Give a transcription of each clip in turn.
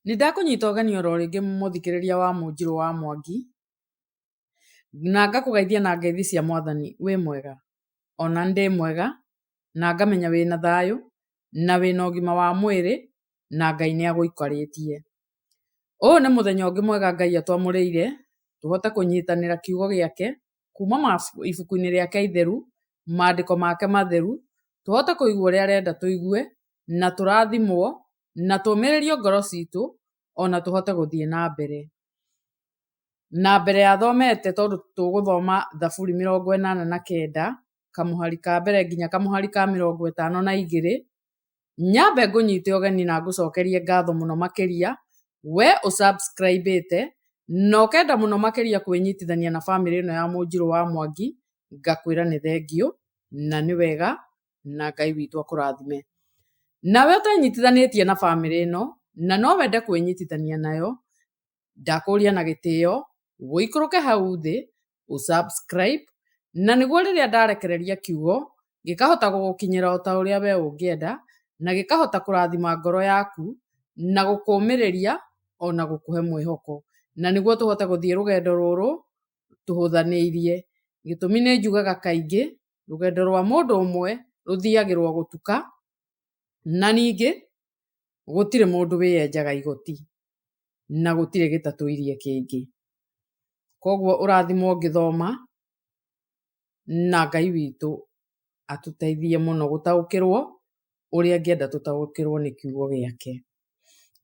Nĩ ndakũnyita ũgeni oro rĩngĩ mũthikĩrĩria wa Mũnjirũ wa Mwangi, na ngakũgeithia na ngeithi cia mwathani, wĩ mwega? Ona ndĩ mwega, na ngamenya wĩna thayũ, na wĩna ũgima wa mwĩrĩ, na Ngai nĩ agũikarĩtie. Ũyũ nĩ mũthenya ũngĩ mwega Ngai atwamũrĩire, tũhote kũnyitanĩra kiugo gĩake, kuma ibuku-inĩ rĩake itheru, mandĩko make matheru, tũhote kũigua ũrĩa arenda tũigue, na tũrathimwo, na tũmĩrĩrio ngoro citũ, ona tũhote gũthiĩ na mbere. Na mbere ya thomete tondũ tũgũthoma Thaburi 89 kamũhari ka mbere nginya kamũhari ka 52, nyambe ngũnyite ũgeni na ngũcokerie ngatho mũno makĩria, we ũ subscribe ĩte, na ũkenda mũno makĩria kwĩnyitithania na bamĩrĩ ĩno ya Mũnjirũ wa Mwangi, ngakwĩra nĩ thengiũ, na nĩ wega, na Ngai witũ akũrathime. Nawe ũtenyitithanĩtie na bamĩrĩ ĩno, na no wende kwĩnyitithania nayo, ndakũria na gĩtĩo, ũikũrũke hau thĩ, ũ subscribe, na nĩguo rĩrĩa ndarekereria kiugo, gĩkahota gũgũkinyĩra o ta ũrĩa we ũngĩenda, na gĩkahota kũrathima ngoro yaku, na gũkũmĩrĩria, ona gũkũhe mwĩhoko. Na nĩguo tũhote gũthiĩ rũgendo rũrũ, tũhũthanĩirie. Gĩtũmi nĩ njugaga kaingĩ, rũgendo rwa mũndũ ũmwe rũthiagĩrwo gũtuka, na ningĩ gũtirĩ mũndũ wĩyenjaga igoti, na gũtirĩ gĩtatũirie kĩngĩ. Koguo ũrathimwo ũngĩthoma, na Ngai witũ atũteithie mũno gũtaũkĩrwo ũrĩa angĩenda tũtaũkĩrwo nĩ kiugo gĩake.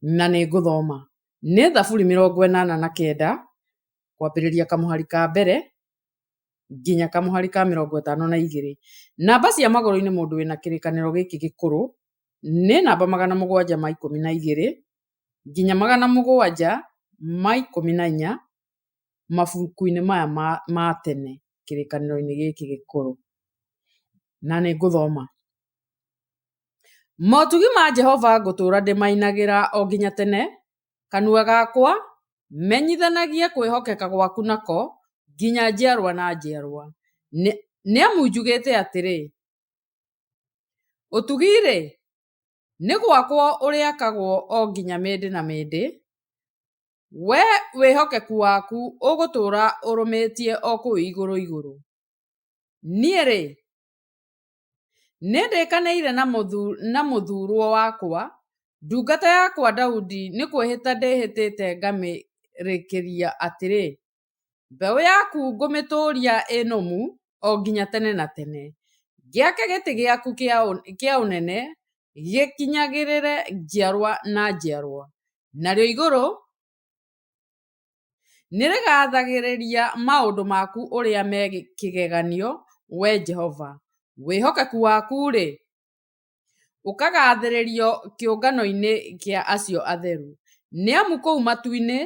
Na nĩ ngũthoma. Nĩ Thaburi 89 kwambĩrĩria kamũhari ka mbere nginya kamũhari ka 52. Namba cia magũrũ-inĩ mũndũ wĩna kĩrĩkanĩro gĩkĩ gĩkũrũ nĩ namba 712 nginya 714 mabuku-inĩ maya ma tene kĩrĩkanĩro-inĩ gĩkĩ gĩkũrũ. Na nĩ ngũthoma. Motugi ma Jehova ngũtũũra ndĩmainagĩra o nginya tene, kanua gakwa menyithanagie kwĩhokeka gwaku nako nginya njiarwa na njiarwa. Nĩ amu njugĩte atĩrĩ, ũtugi-rĩ, nĩ gwakwo ũrĩakagwo o nginya mĩndĩ na mĩndĩ, we wĩhokeku waku ũgũtũũra ũrũmĩtie o kũu igũrũ igũrũ. Niĩ-rĩ, nĩndĩkanĩire na mũthuurwo wakwa, ndungata yakwa Daudi nĩ kwĩhĩta ndĩhĩtĩte ngamĩrĩkĩria atĩrĩ, mbeũ yaku ngũmĩtũũria ĩ nũmu o nginya tene na tene, ngĩake gĩtĩ gĩaku kĩa ũnene gĩkinyagĩrĩre njiarwa na njiarwa. Narĩo igũrũ nĩrĩgathagĩrĩria maũndũ maku ũrĩa me kĩgeganio, wee Jehova. Wĩhokeku waku-rĩ, ũkagathĩrĩrio kĩũngano-inĩ kĩa acio atheru. Nĩ amu kũu matu-inĩ,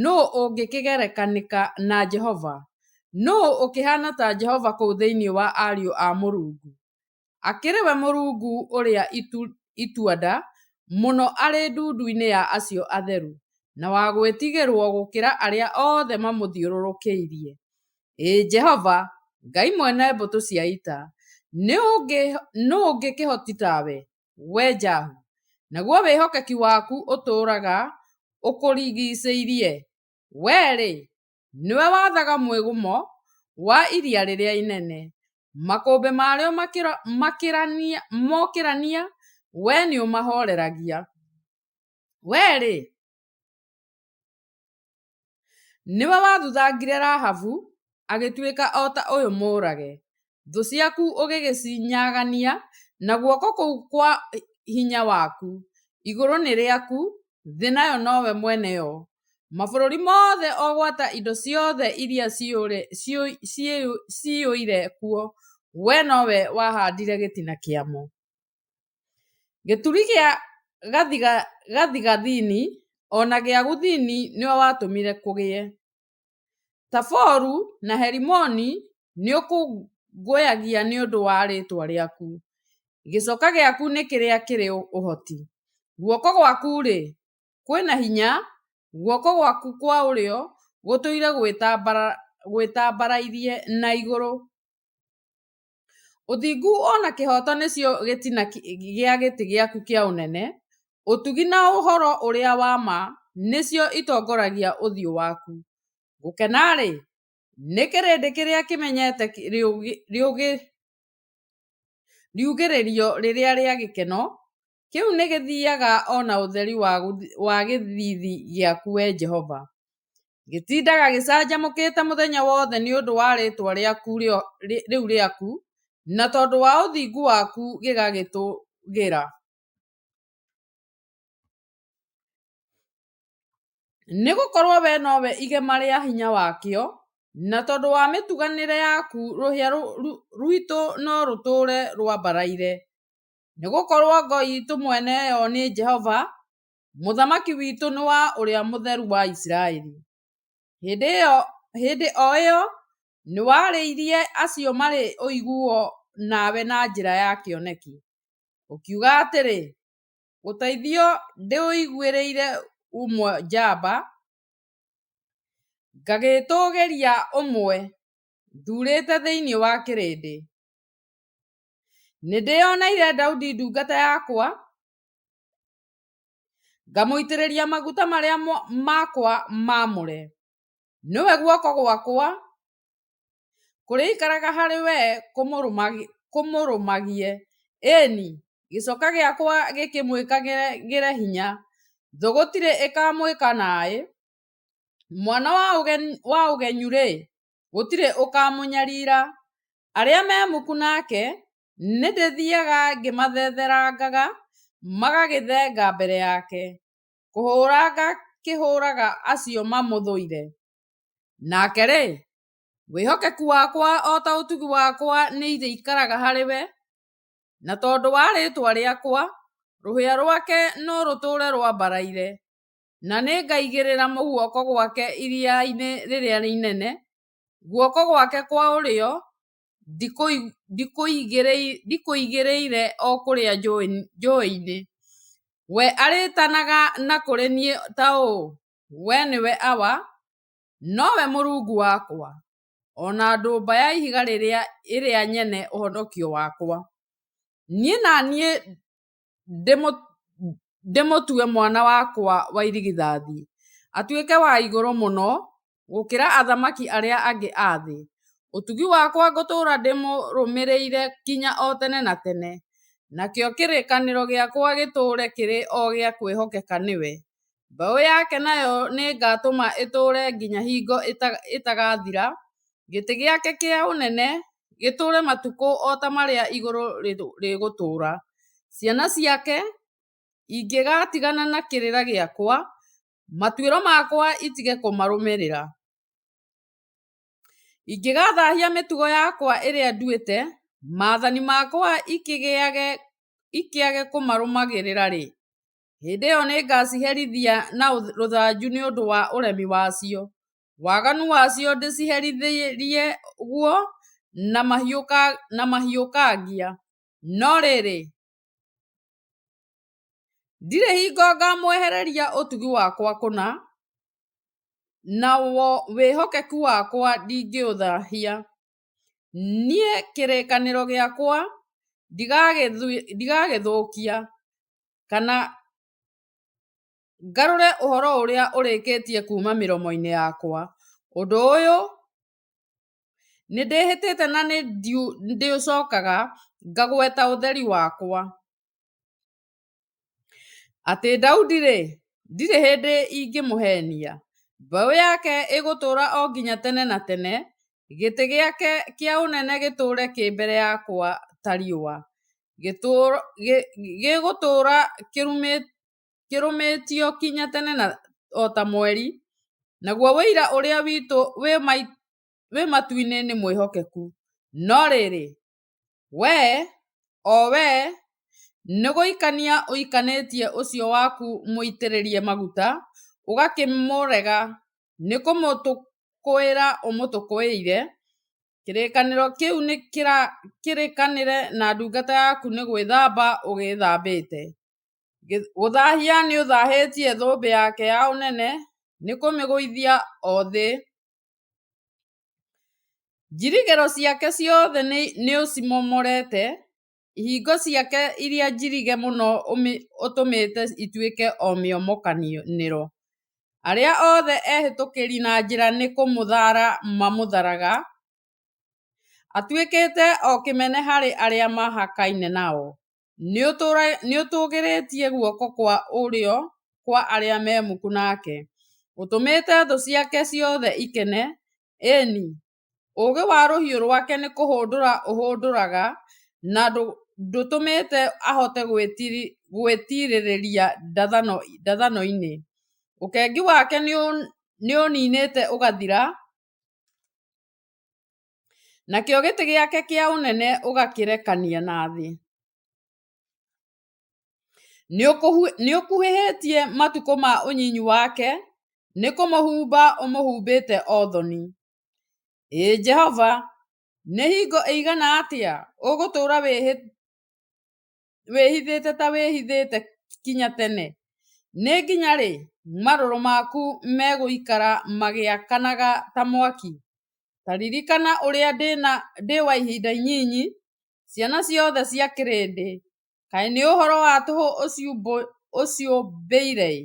nũũ ũngĩkĩgerekanĩka na Jehova? Nũũ ũkĩhaana ta Jehova kũu thĩinĩ wa ariũ a Mũrungu? Akĩrĩ we Mũrungu ũrĩa itua-nda mũno arĩ ndundu-inĩ ya acio atheru, na wa gwĩtigĩrũo gũkĩra arĩa othe mamũthiũrũrũkĩirie. Ĩĩ Jehova, Ngai mwene mbũtũ cia ita, nũ ũngĩ kĩhoti tawe, wee Jahu? Naguo wĩhokeki waku ũtũũraga ũkũrigiicĩirie. Wee-rĩ, nĩwe wathaga mwĩgũmo wa iria rĩrĩa inene, makũmbĩ marĩo mokĩrania, wee nĩũmahooreragia. Wee-rĩ, nĩwe wathuthangire Rahabu, agĩtuĩka o ta ũyũ mũũrage. Thũ ciaku ũgĩgĩcinyagania na guoko kũu kwa hinya waku. Igũrũ nĩ rĩaku, thĩ nayo nowe mwene yo. Mabũrũri mothe o gwata indo ciothe iria ciyũire kuo, wee nowe wahaandire gĩtina kĩamo. Gĩturi gĩa gathigathini o na gĩa gũthini nĩwe watũmire kũgĩe. Taboru na Herimoni nĩũkũngũyagia nĩ ũndũ wa rĩĩtwa rĩaku, gĩcoka gĩaku nĩ kĩrĩa kĩrĩ ũhoti. Guoko gwaku-rĩ, kwĩ na hinya, guoko gwaku kwa ũrĩo gũtũire gwĩtambarairie na igũrũ. Ũthingu o na kĩhooto nĩcio gĩtina gĩa gĩtĩ gĩaku kĩa ũnene, ũtugi na ũhoro ũrĩa wa ma nĩcio itongoragia ũthiũ waku. Gũkena-rĩ, nĩ kĩrĩndĩ kĩrĩa kĩmenyete riugĩrĩrio rĩrĩa rĩa gĩkeno, kĩu nĩgĩthiaga o na ũtheri wa gĩthiithi gĩaku, wee Jehova. Gĩtindaga gĩcanjamũkĩte mũthenya wothe nĩ ũndũ wa rĩĩtwa rĩu rĩaku, na tondũ wa ũthingu waku gĩgagĩtũũgĩra. Nĩ gũkorũo wee nowe igema rĩa hinya wakĩo, na tondũ wa mĩtuganĩre yaku rũhĩa rũitũ no rũtũũre rũambaraire. Nĩ gũkorũo ngo itũ mwene yo nĩ Jehova, mũthamaki witũ nĩ wa Ũrĩa Mũtheru wa Isiraeli. Hĩndĩ o ĩyo nĩwarĩirie acio marĩ ũiguo nawe na njĩra ya kĩoneki, ũkiuga atĩrĩ, Ũteithio ndĩũigĩire ũmwe njamba, ngagĩĩtũũgĩria ũmwe thuurĩte thĩinĩ wa kĩrĩndĩ. Nĩndĩĩoneire Daudi ndungata yakwa, ngamũitĩrĩria maguta marĩa makwa maamũre. Nĩwe guoko gwakwa kũrĩikaraga harĩ we kũmũrũmagie, ĩĩ-ni, gĩcoka gĩakwa gĩkĩmwĩkagĩre hinya. Thũ gũtirĩ ĩkamwĩka naĩ, mwana wa ũgenyũ-rĩ, gũtirĩ ũkamũnyarira. Arĩa me muku nake, nĩndĩthiaga ngĩmathetherangaga, magagĩthenga mbere yake, kũhũra ngakĩhũraga acio mamũthũire. Nake-rĩ, wĩhokeku wakwa o ta ũtugi wakwa nĩirĩikaraga harĩ we, na tondũ wa rĩĩtwa rĩakwa, rũhĩa rwake no rũtũũre rũambaraire. Na nĩngaigĩrĩra guoko gwake iria-inĩ rĩrĩa inene, guoko gwake kwa ũrĩo ndĩkũigĩrĩre o kũrĩa njũĩ-inĩ. We arĩĩtanaga na kũrĩ niĩ ta ũũ: Wee nĩwe Awa, nowe Mũrungu wakwa, o na ndũmba ya ihiga ĩrĩa nyene ũhonokio wakwa. Niĩ na niĩ ndĩmũtue mwana wakwa wa irigithathi, atuĩke wa igũrũ mũno gũkĩra athamaki arĩa angĩ a thĩ. Ũtugi wakwa ngũtũũra ndĩmũrũmĩrĩire kinya o tene na tene, nakĩo kĩrĩkanĩro gĩakwa gĩtũũre kĩrĩ o gĩa kwĩhokeka nĩwe. Mbeũ yake nayo nĩngatũma ĩtũũre nginya hingo ĩtagathira, gĩtĩ gĩake kĩa ũnene gĩtũũre matukũ o ta marĩa igũrũ rĩgũtũũra. Ciana ciake ingĩgatigana na kĩrĩra gĩakwa, matuĩro makwa itige kũmarũmĩrĩra, ingĩgathahia mĩtugo yakwa ĩrĩa nduĩte, maathani makwa ikĩage kũmarũmagĩrĩra-rĩ, hĩndĩ ĩyo nĩngaciherithia na rũthanju nĩ ũndũ wa ũremi wacio, waganu wacio ndĩciherithĩrie guo na mahiũkangia. No rĩrĩ, ndirĩ hingo ngamwehereria ũtugi wakwa kũna, nawo wĩhokeku wakwa ndingĩũthahia. Niĩ kĩrĩkanĩro gĩakwa ndigagĩthũkia, kana ngarũre ũhoro ũrĩa ũrĩkĩtie kuuma mĩromo-inĩ yakwa. Ũndũ ũyũ nĩndĩhĩtĩte na nĩndĩũcokaga, ngagweta ũtheri wakwa. Atĩ Daudi-rĩ, ndirĩ hĩndĩ ingĩmũheenia, mbeũ yake ĩgũtũũra o nginya tene na tene, gĩtĩ gĩake kĩa ũnene gĩtũũre kĩĩ mbere yakwa ta riũa, gĩgũtũũra kĩrũmĩtio kinya tene o ta mweri, naguo ũira ũrĩa witũ wĩ matu-inĩ nĩ mwĩhokeku. No rĩrĩ, wee, o wee, nĩ gũikania ũikanĩtie ũcio waku mũitĩrĩrie maguta, ũgakĩmũrega, nĩ kũmũtũkũĩra ũmũtũkũĩire. Kĩrĩkanĩro kĩu kĩrĩkanĩre na ndungata yaku nĩ gwĩthamba ũgĩthambĩte. Gũthahia nĩũthahĩtie thũmbĩ yake ya ũnene, nĩ kũmĩgũithia o thĩ. Njirigĩro ciake ciothe nĩũcimomorete, ihingo ciake iria njirige mũno ũtũmĩte ituĩke o mĩomokanĩro. Arĩa othe ehĩtũkĩri na njĩra nĩ kũmũthara mamũtharaga, atuĩkĩte o kĩmene harĩ arĩa mahakaine nao. Nĩũtũũgĩrĩtie guoko kwa ũrĩo kwa arĩa me muku nake, ũtũmĩte thũ ciake ciothe ikene, ĩĩ-ni, ũũgĩ wa rũhiũ rũake nĩ kũhũndũra ũhũndũraga, na ndũtũmĩte ahote gwĩtiirĩrĩria ndathano-inĩ. Ũkengi wake nĩũũninĩte ũgathira, nakĩo gĩtĩ gĩake kĩa ũnene ũgakĩrekania na thĩ. Nĩũkuhĩhĩtie matukũ ma ũnyinyi wake, nĩ kũmũhumba ũmũhumbĩte o thoni. Ĩ Jehova, nĩ hingo ĩigana atĩa ũgũtũũra wĩhithĩte ta wĩhithĩte kinya tene? Nĩ nginya rĩ marũrũ maku megũikara magĩakanaga ta mwaki? Ta ririkana ũrĩa ndĩ wa ihinda inyinyi, ciana ciothe cia kĩrĩndĩ, kaĩ nĩ ũhoro wa tũhũ ũciũmbĩire-ĩ!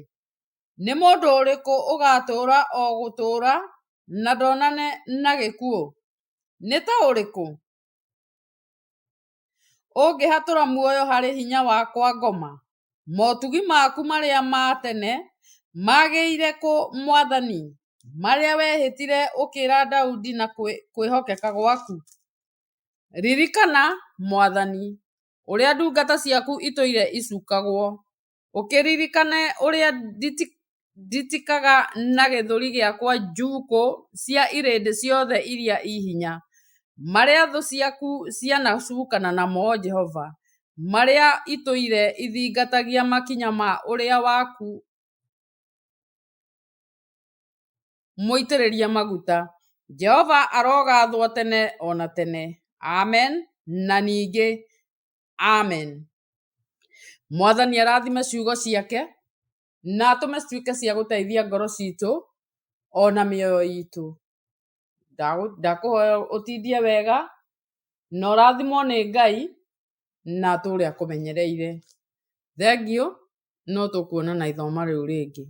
Nĩ mũndũ ũrĩkũ ũgatũũra o gũtũũra, na ndonane na gĩkuũ? Nĩ ta ũrĩkũ ũngĩhatũra muoyo harĩ hinya wa kwa ngoma? Motugi maku marĩa ma tene maagĩire kũ, Mwathani, marĩa wehĩtire ũkĩĩra Daudi na kwĩhokeka gwaku? Ririkana, Mwathani, ũrĩa ndungata ciaku itũire icukagwo, ũkĩririkane ũrĩa nditikaga na gĩthũri gĩakwa njukũ cia irĩndĩ ciothe iria ii hinya, marĩa thũ ciaku cianacukana namo, Jehova, marĩa itũire ithingatagia makinya ma ũrĩa waku mũitĩrĩrie maguta. Jehova arogathwo tene o na tene. Amen na ningĩ Amen. Mwathani arathime ciugo ciake na atũme cituĩke cia gũteithia ngoro citũ ona mĩoyo itũ. Ndakũhoya ũtindie wega na ũrathimwo nĩ Ngai na atũre akũmenyereire. Thengiũ, no tũkuonana ithoma rĩu rĩngĩ.